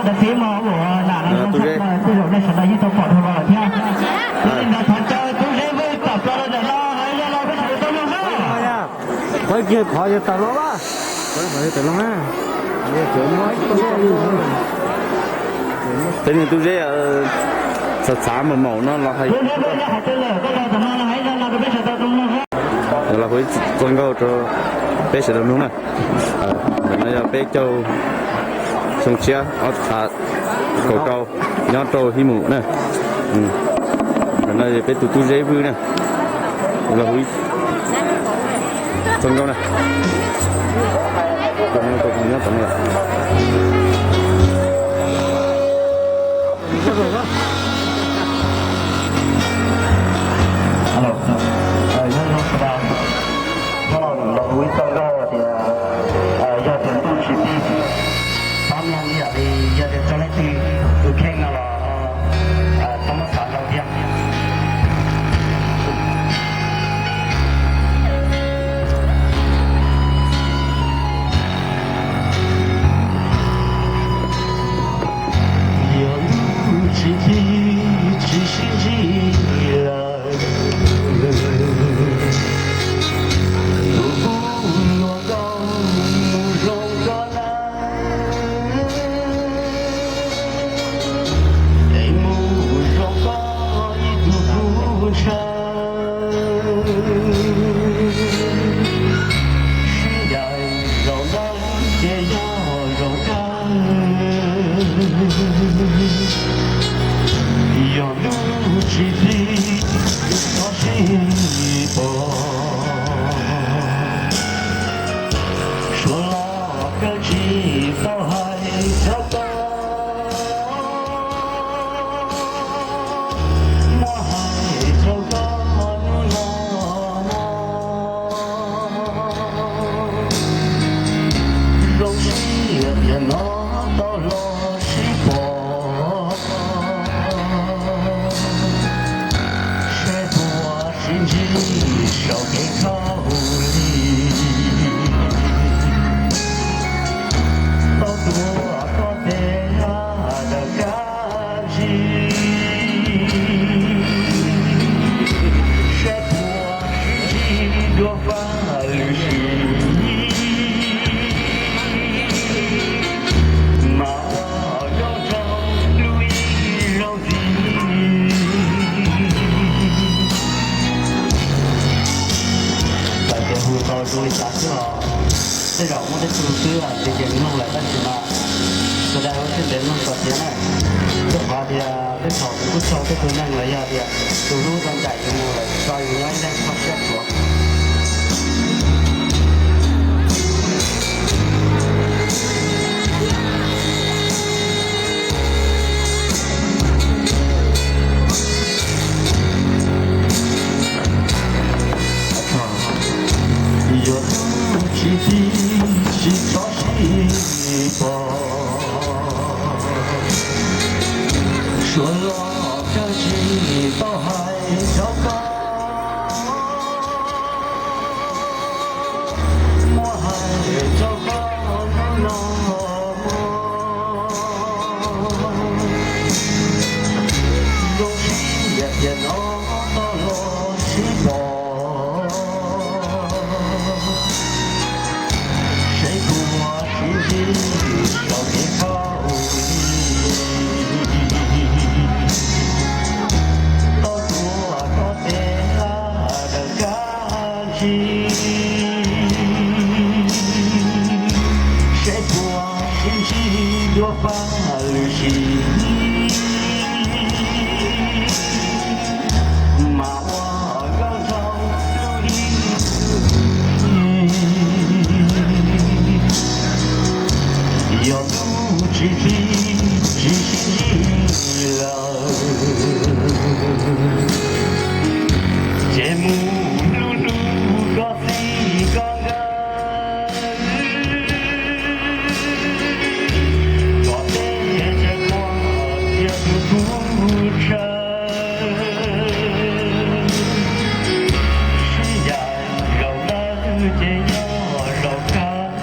Txiv mos ua nam no, tej zaum nej sawv daws yeej tau pom dhau los lawm thiab. Yog li ntawd thov caw tub Zeb Vwj tom plaws los ntawm no, hais zoj los peb sawv daws tau mloog na. Qhov kiag qhov yog tawm los, qhov yog tawm los na. Tej niag tub Zeb txhav txhav maum maum no los hais, tub Zeb Vwj yog hais tias lawm, koj los tom no los hais zoj no rau peb sawv daws tau mloog na. Los hu ib txoj nkauj rau peb sawv daws mloog na. Ntawm no yog peb caug xyoo tshiab ob phav kaum rau, nyob rau Hib Mus na. Ntawm no yog peb tus tub Zeb Vwj na. Los hu ib txoj nkauj na. Nyob tom no. Nyob zoo sawv daws, los hu ib txoj nkauj tias, yog tias ntuj tsis txib, pab mloog ib yam li yog tias txog leej twg tus kheej no los txhob muab xav ntau thiab. Yog ntuj tsis txib, tsis sib ntsib lawm, tus kuv luag nkauj mus zoo koj na, es mus zoo koj ib tug kuv ntshaw. Sib ncaim zaum ntawd ces yog zaum kawg. Yog ntuj tsis txib, txhob sib pom. Suav los kawg tsis tau hais txog koj, muab hais rau koj hnub no. Zoo siab tias no tau los sib pom, seb puas sib ntsib saum kev khaub lig. Tau tuav koj tes hla daws kab ntsig, seb puas sib ntsib dua faj lwm sim, mas ua zoo rau lub ib zaug ntxiv. Txawm tias hu tau zoo li cas xwb los tej zaum muaj tej tug twb tias ces mloog lawm, tab sis mas sawv daws ua siab ntev mloog kom tiav na. Rau qhov tias tej thaum kuv kuj tsaug tej tug neeg los yog tias tus hlub tau ncaim yus mus lawm tso yus nyob ib leeg kho siab tuav. Yog ntuj tsis txib, tsis txhob sib pom. Suav los kawg tsis tau hais txog koj, muab hais rau koj hnub no. Zoo siab tias no tau los sib pom, seb puas sib ntsib saum kev khaub lig. Tau tuav koj tes hla daws kab ntsig, seb puas sib ntsib dua faj lwm sim, mas ua zoo rau lub ib zaug ntxiv. Yog ntuj tsis txib, tsis sib ntsib lawm, ces mus hlub hlub koj txij koj nkawm, kom tej tsaws muag thiab tus kub ntshaw. Sib ncaim zaum ntawd ces yog zaum kawg.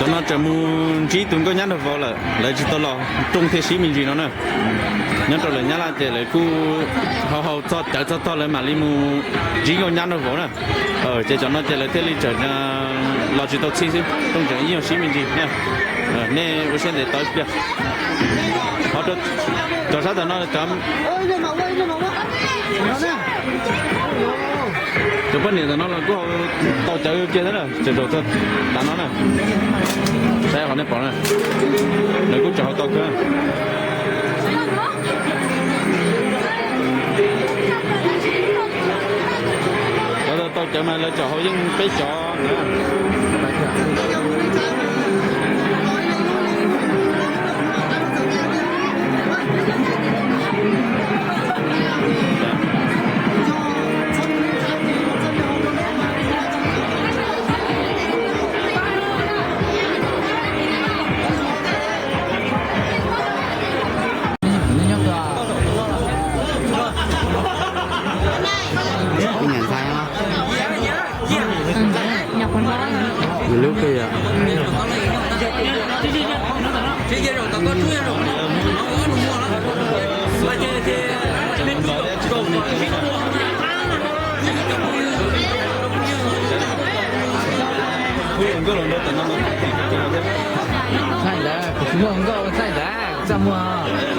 Cov no tseem mus ntsib tus nkauj nyab nraug vauv lawm, lawv tsis tau los rooj thiaj sib me ntsis no na. Nyob rau lawv Nyab Laj ces lawv kuj hau hau txog cawv txog tog lawv mam li mus ntsib nkauj nyab nraug vauv na. Ces cov no ces lawv thiaj li tseem los tsis tau txhij xwb, rooj tseem ib nyuag sib me ntsis na. Nej ua siab ntev tos ib pliag. Ho rau cov sab tom no, cov poj niam tom no los kuj hau tau cawv kiag thiab na, tseem zaum txog tav no na. Saib qhov nej pom na, lawv kuj tseem hau tau kawg. Lawv tau cawv mas lawv tseem hau yeej peb cov na. Lub kawg yom. Txaij ntawd, kuv tsis muaj hluas nkauj txaij ntawd, kuv txaj muag.